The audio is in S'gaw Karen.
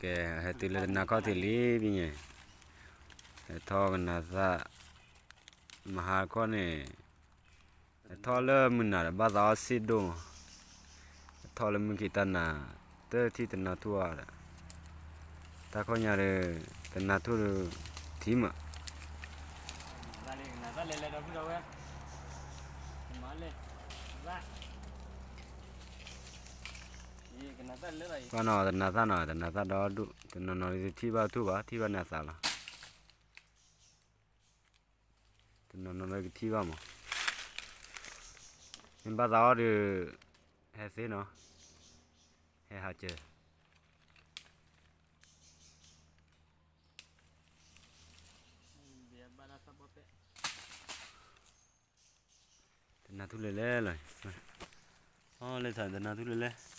ကဲ, ဟဲတုၤလၢတနၤခီၣ်ထံးလံဖဲန့ၣ်, ဟဲထီၣ်ကနၤသၣ်, မဟါခီန့ၣ်, ဟဲထီၣ်လၢမုၢ်နၤဒီးဘၣ်သးအီၣ်စ့ဒိၣ်မး, ဟဲထီၣ်လၢမုၢ်ခံးတၢ်နၤ, တထံၣ်တနၤထူၣ်အါဒီး, တၢ်ခီညါဒီး, တနၤထူၣ်ဒီး, ထံမး ဘၣ်နီၤ တနၤသၣ်နီၤ တနၤသၣ်ဒီးဒိၣ်, တနီၤနီၤဒ်တထံၣ်ဘၣ်ထူၣ်ဘၣ် ထံၣ်ဘၣ်န့ၣ်အသးလီၤ, တနီၤနီၤဒီးကထံၣ်ဘၣ်မး, မ့ၢ်ဘၣ်သးအီၣ်ဒီး, ဟဲသ့နီၤ, ဟဲဟးစၢၤ တနၤထူၣ်လဲၤလဲၣ်လီၤ, အီၣ်လဲၤထီၣ်တနၤထူၣ်လဲၤလဲၣ်